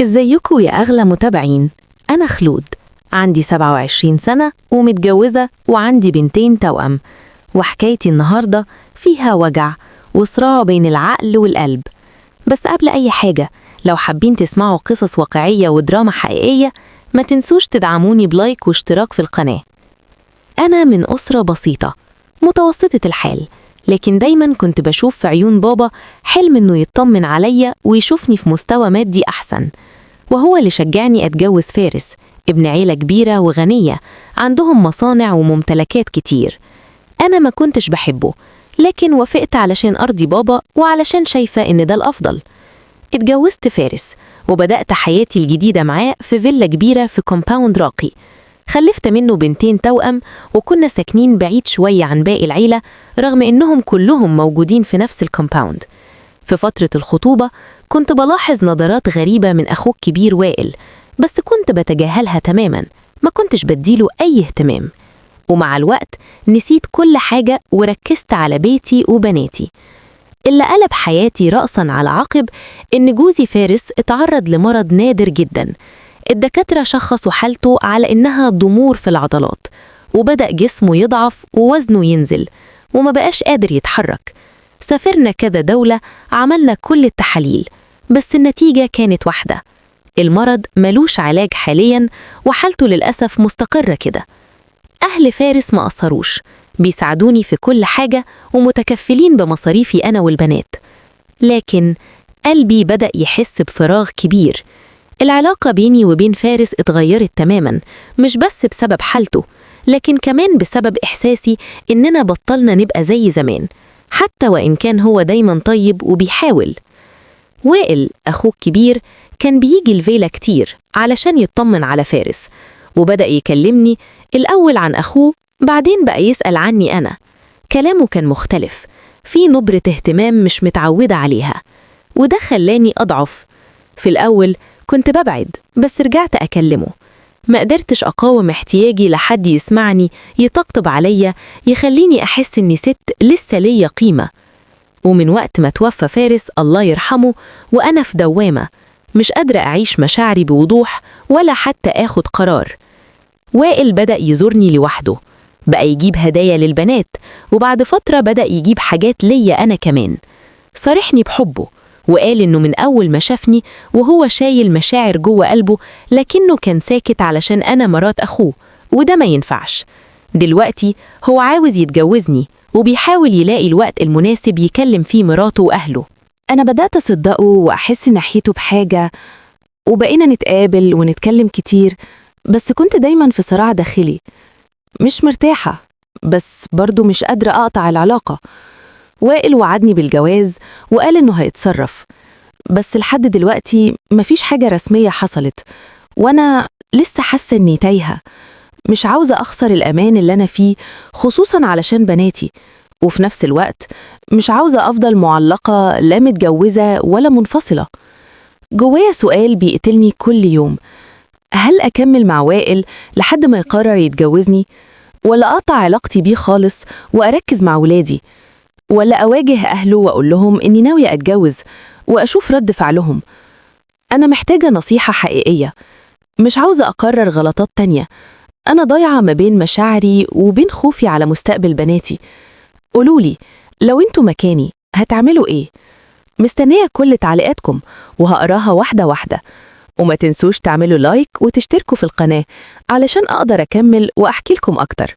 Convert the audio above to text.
ازيكم يا أغلى متابعين؟ أنا خلود، عندي 27 سنة ومتجوزة وعندي بنتين توأم، وحكايتي النهاردة فيها وجع وصراع بين العقل والقلب. بس قبل أي حاجة، لو حابين تسمعوا قصص واقعية ودراما حقيقية، ما تنسوش تدعموني ب like واشتراك في القناة. أنا من أسرة بسيطة متوسطة الحال، لكن دايما كنت بشوف في عيون بابا حلم إنه يطمن عليا ويشوفني في مستوى مادي أحسن، وهو اللي شجعني أتجوز فارس، ابن عيلة كبيرة وغنية عندهم مصانع وممتلكات كتير. أنا ما كنتش بحبه، لكن وافقت علشان أرضي بابا وعلشان شايفة إن ده الأفضل. اتجوزت فارس وبدأت حياتي الجديدة معاه في فيلا كبيرة في compound راقي. خلفت منه بنتين توأم، وكنا ساكنين بعيد شوية عن باقي العيلة رغم إنهم كلهم موجودين في نفس ال compound. في فترة الخطوبة كنت بلاحظ نظرات غريبة من أخوه الكبير وائل، بس كنت بتجاهلها تماما، ما كنتش بديله أي اهتمام. ومع الوقت نسيت كل حاجة وركزت على بيتي وبناتي. اللي قلب حياتي رأسا على عقب إن جوزي فارس اتعرض لمرض نادر جدا. الدكاترة شخصوا حالته على إنها ضمور في العضلات، وبدأ جسمه يضعف ووزنه ينزل وما بقاش قادر يتحرك. سافرنا كذا دولة، عملنا كل التحاليل، بس النتيجة كانت واحدة: المرض ملوش علاج حاليا، وحالته للأسف مستقرة كده. أهل فارس ما قصروش، بيساعدوني في كل حاجة ومتكفلين بمصاريفي أنا والبنات. لكن قلبي بدأ يحس بفراغ كبير. العلاقة بيني وبين فارس اتغيرت تماما، مش بس بسبب حالته، لكن كمان بسبب إحساسي إننا بطلنا نبقى زي زمان، حتى وإن كان هو دايما طيب وبيحاول. وائل أخوه الكبير كان بيجي الفيلا كتير علشان يطمن على فارس، وبدأ يكلمني الأول عن أخوه، بعدين بقى يسأل عني أنا. كلامه كان مختلف، في نبرة اهتمام مش متعودة عليها، وده خلاني أضعف. في الأول كنت ببعد، بس رجعت أكلمه. ما قدرتش أقاوم احتياجي لحد يسمعني، يطبطب عليا، يخليني أحس إني ست لسه ليا قيمة. ومن وقت ما توفى فارس الله يرحمه وأنا في دوامة، مش قادرة أعيش مشاعري بوضوح ولا حتى آخد قرار. وائل بدأ يزورني لوحده، بقى يجيب هدايا للبنات، وبعد فترة بدأ يجيب حاجات ليا أنا كمان. صارحني بحبه وقال إنه من أول ما شافني وهو شايل مشاعر جوه قلبه، لكنه كان ساكت علشان أنا مرات أخوه وده ما ينفعش. دلوقتي هو عاوز يتجوزني وبيحاول يلاقي الوقت المناسب يكلم فيه مراته وأهله. أنا بدأت أصدقه وأحس ناحيته بحاجة، وبقينا نتقابل ونتكلم كتير، بس كنت دايما في صراع داخلي، مش مرتاحة، بس برضو مش قادرة أقطع العلاقة. وائل وعدني بالجواز وقال إنه هيتصرف، بس لحد دلوقتي مفيش حاجة رسمية حصلت، وأنا لسه حاسة إني تايهة. مش عاوزة أخسر الأمان اللي أنا فيه، خصوصا علشان بناتي، وفي نفس الوقت مش عاوزة أفضل معلقة، لا متجوزة ولا منفصلة. جوايا سؤال بيقتلني كل يوم: هل أكمل مع وائل لحد ما يقرر يتجوزني؟ ولا أقطع علاقتي بيه خالص وأركز مع ولادي؟ ولا أواجه أهله وأقول لهم إني ناوية أتجوز وأشوف رد فعلهم؟ أنا محتاجة نصيحة حقيقية، مش عاوزة أقرر غلطات تانية. أنا ضايعة ما بين مشاعري وبين خوفي على مستقبل بناتي. قولولي لو انتوا مكاني هتعملوا إيه؟ مستنية كل تعليقاتكم وهقراها واحدة واحدة. وما تنسوش تعملوا like وتشتركوا في القناة علشان أقدر أكمل وأحكي لكم أكتر.